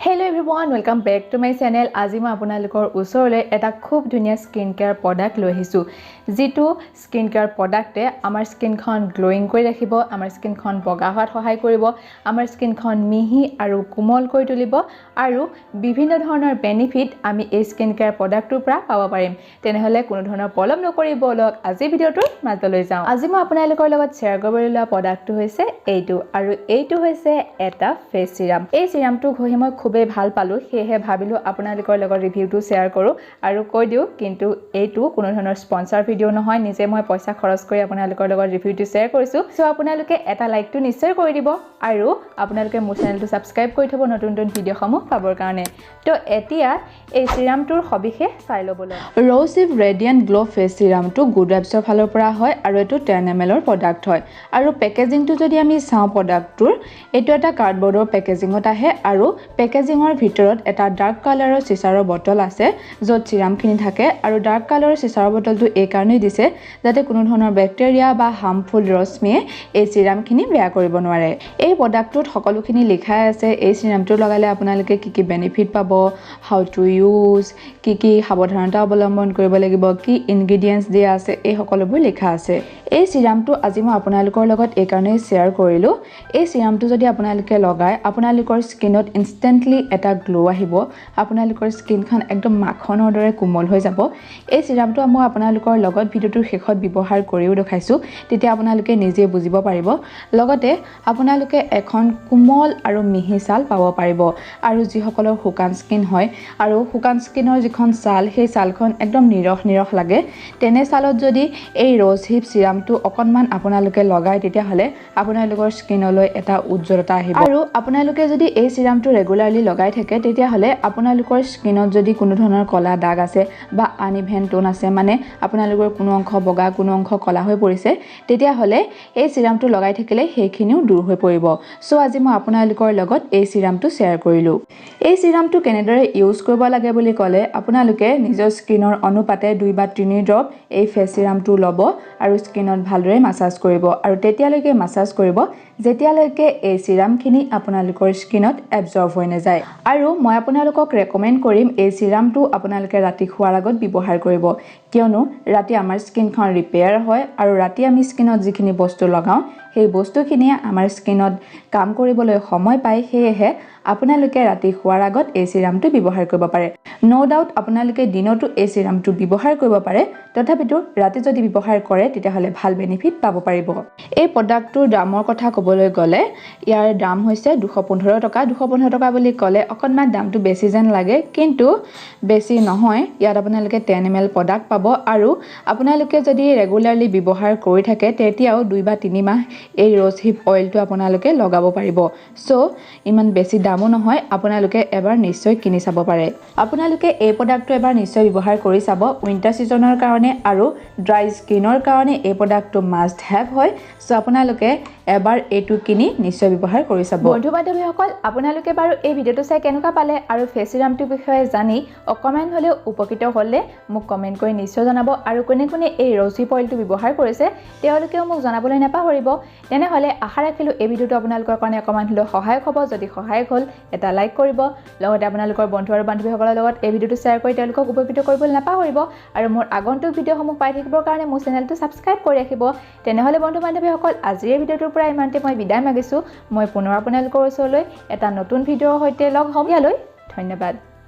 Hello everyone, welcome back to my channel. আজি মই আপোনালোকৰ ওচৰলৈ এটা খুব ধুনীয়া স্কিন কেয়াৰ প্ৰডাক্ট লৈ আহিছোঁ, যিটো স্কিন কেয়াৰ প্ৰডাক্টে আমাৰ স্কিনখন গ্ল'য়িং কৰি ৰাখিব, আমাৰ স্কিনখন বগা হোৱাত সহায় কৰিব, আমাৰ স্কিনখন মিহি আৰু কোমল কৰি তুলিব আৰু বিভিন্ন ধৰণৰ বেনিফিট আমি এই স্কিন কেয়াৰ প্ৰডাক্টটোৰ পৰা পাব পাৰিম। তেনেহ'লে কোনো ধৰণৰ পলম নকৰি ব'লক আজি ভিডিঅ'টোৰ মাজলৈ যাওঁ। আজি মই আপোনালোকৰ লগত শ্বেয়াৰ কৰিবলৈ লোৱা প্ৰডাক্টটো হৈছে এইটো, আৰু এইটো হৈছে এটা ফেচ চিৰাম। এই চিৰামটো ঘঁহি মই খুবেই ভাল পালোঁ, সেয়েহে ভাবিলোঁ আপোনালোকৰ লগত ৰিভিউটো শ্বেয়াৰ কৰোঁ আৰু কৈ দিওঁ কিন্তু এইটো কোনো ধৰণৰ স্পনচাৰ ভিডিঅ' নহয়, নিজে মই পইচা খৰচ কৰি আপোনালোকৰ লগত ৰিভিউটো শ্বেয়াৰ কৰিছোঁ। চ' আপোনালোকে এটা লাইকটো নিশ্চয় কৰি দিব আৰু আপোনালোকে মোৰ চেনেলটো ছাবস্ক্ৰাইব কৰি থ'ব নতুন নতুন ভিডিঅ'সমূহ পাবৰ কাৰণে। তো এতিয়া এই চিৰামটোৰ সবিশেষ চাই ল'বলৈ। Rosehip radiant glow' face চিৰামটো good ভাইবছৰ ফালৰ পৰা হয় আৰু এইটো 10 এম এলৰ প্ৰডাক্ট হয়। আৰু পেকেজিংটো যদি আমি চাওঁ প্ৰডাক্টটোৰ, এইটো এটা কাৰ্ডবৰ্ডৰ পেকেজিঙত আহে আৰু পেকেজিঙৰ ভিতৰত এটা ডাৰ্ক কালাৰৰ চিচাৰৰ বটল আছে, য'ত চিৰামখিনি থাকে। আৰু ডাৰ্ক কালাৰৰ চিচাৰৰ বটলটো এইকাৰণেই দিছে যাতে কোনো ধৰণৰ বেক্টেৰিয়া বা হাৰ্মফুল ৰশ্মিয়ে এই চিৰামখিনি বেয়া কৰিব নোৱাৰে। এই প্ৰডাক্টটোত সকলোখিনি লিখাই আছে, এই চিৰামটো লগালে আপোনালোকে কি কি বেনিফিট পাব, how to use, কি কি সাৱধানতা অৱলম্বন কৰিব লাগিব, কি ইনগ্ৰিডিয়েণ্টছ দিয়া আছে, এই সকলোবোৰ লিখা আছে। এই চিৰামটো আজি মই আপোনালোকৰ লগত এইকাৰণেই শ্বেয়াৰ কৰিলোঁ, এই চিৰামটো যদি আপোনালোকে লগায়, আপোনালোকৰ স্কিনত ইনষ্টেণ্টলি এটা গ্ল' আহিব, আপোনালোকৰ স্কিনখন একদম মাখনৰ দৰে কোমল হৈ যাব। এই চিৰামটো মই আপোনালোকৰ লগত ভিডিঅ'টোৰ শেষত ব্যৱহাৰ কৰিও দেখাইছোঁ, তেতিয়া আপোনালোকে নিজে বুজিব পাৰিব। লগতে আপোনালোকে এখন কোমল আৰু মিহি ছাল পাব পাৰিব। আৰু যিসকলৰ শুকান স্কিন হয় আৰু শুকান স্কিনৰ যিখন ছাল, সেই ছালখন একদম নিৰস নিৰস লাগে, তেনে ছালত যদি এই ৰ'জ হিপ চিৰামটো অকণমান আপোনালোকে লগায়, তেতিয়াহ'লে আপোনালোকৰ স্কিনলৈ এটা উজ্জ্বলতা আহিব। আৰু আপোনালোকে যদি এই চিৰামটো ৰেগুলাৰলি লগাই থাকে, তেতিয়াহ'লে আপোনালোকৰ স্কিনত যদি কোনো ধৰণৰ ক'লা দাগ আছে বা আনইভেন টোন আছে, মানে আপোনালোকৰ কোনো অংশ বগা, কোনো অংশ ক'লা হৈ পৰিছে, তেতিয়াহ'লে এই চিৰামটো লগাই থাকিলে সেইখিনিও দূৰ হৈ পৰিব। চ' আজি মই আপোনালোকৰ লগত এই চিৰামটো শ্বেয়াৰ কৰিলোঁ। এই চিৰামটো কেনেদৰে ইউজ কৰিব লাগে বুলি ক'লে, আপোনালোকে নিজৰ স্কিনৰ অনুপাতে 2 বা 3 ড্ৰপ এই ফেচ চিৰামটো ল'ব আৰু স্কিনত ভালদৰে মাছাজ কৰিব আৰু তেতিয়ালৈকে মাছাজ কৰিব যেতিয়ালৈকে এই চিৰামখিনি আপোনালোকৰ স্কিনত এবজৰ্ব হৈ নাযায়। আৰু মই আপোনালোকক ৰেকমেণ্ড কৰিম, এই চিৰামটো আপোনালোকে ৰাতি শোৱাৰ আগত ব্যৱহাৰ কৰিব, কিয়নো ৰাতি আমাৰ স্কিনখন ৰিপেয়াৰ হয় আৰু ৰাতি আমি স্কিনত যিখিনি বস্তু লগাওঁ, সেই বস্তুখিনিয়ে আমাৰ স্কিনত কাম কৰিবলৈ সময় পায়। সেয়েহে আপোনালোকে ৰাতি শোৱাৰ আগত এই চিৰামটো ব্যৱহাৰ কৰিব পাৰে। ন' ডাউট আপোনালোকে দিনতো এই চিৰামটো ব্যৱহাৰ কৰিব পাৰে, তথাপিতো ৰাতি যদি ব্যৱহাৰ কৰে, তেতিয়াহ'লে ভাল বেনিফিট পাব পাৰিব। এই প্ৰডাক্টটোৰ দামৰ কথা ক'বলৈ গ'লে ইয়াৰ দাম হৈছে 215 টকা। 215 টকা বুলি ক'লে অকণমান দামটো বেছি যেন লাগে, কিন্তু বেছি নহয়। ইয়াত আপোনালোকে 10 এম এল প্ৰডাক্ট পাব আৰু আপোনালোকে যদি ৰেগুলাৰলি ব্যৱহাৰ কৰি থাকে, তেতিয়াও 2 বা 3 মাহ এই ৰ'জ হিপ অইলটো আপোনালোকে লগাব পাৰিব। চ' ইমান বেছি দামো নহয়, আপোনালোকে এবাৰ নিশ্চয় কিনি চাব পাৰে। আপোনালোকে এই প্ৰডাক্টটো এবাৰ নিশ্চয় ব্যৱহাৰ কৰি চাব। উইণ্টাৰ ছিজনৰ কাৰণে আৰু ড্ৰাই স্কিনৰ কাৰণে এই প্ৰডাক্টটো মাষ্ট have হয়। চ' আপোনালোকে এবাৰ এইটো কিনি নিশ্চয় ব্যৱহাৰ কৰি চাব। বন্ধু বান্ধৱীসকল, আপোনালোকে বাৰু এই ভিডিঅ'টো চাই কেনেকুৱা পালে আৰু ফেচ চিৰামটোৰ বিষয়ে জানি অকণমান হ'লেও উপকৃত হ'লে মোক কমেণ্ট কৰি নিশ্চয় জনাব। আৰু কোনে কোনে এই ৰ'জ হিপ অইলটো ব্যৱহাৰ কৰিছে, তেওঁলোকেও মোক জনাবলৈ নাপাহৰিব। তেনেহ'লে আশা ৰাখিলোঁ এই ভিডিঅ'টো আপোনালোকৰ কাৰণে অকণমান হ'লেও সহায়ক হ'ব। যদি সহায়ক হ'ল, এটা লাইক কৰিব, লগতে আপোনালোকৰ বন্ধু আৰু বান্ধৱীসকলৰ লগত এই ভিডিঅ'টো শ্বেয়াৰ কৰি তেওঁলোকক উপকৃত কৰিবলৈ নাপাহৰিব। আৰু মোৰ আগন্তুক ভিডিঅ'সমূহ পাই থাকিবৰ কাৰণে মোৰ চেনেলটো ছাবস্ক্ৰাইব কৰি ৰাখিব। তেনেহ'লে বন্ধু বান্ধৱীসকল, আজিৰ এই ভিডিঅ'টোৰ পৰা ইমানতে মই বিদায় মাগিছোঁ। মই পুনৰ আপোনালোকৰ ওচৰলৈ এটা নতুন ভিডিঅ'ৰ সৈতে লগ হ'ম। ইয়ালৈ ধন্যবাদ।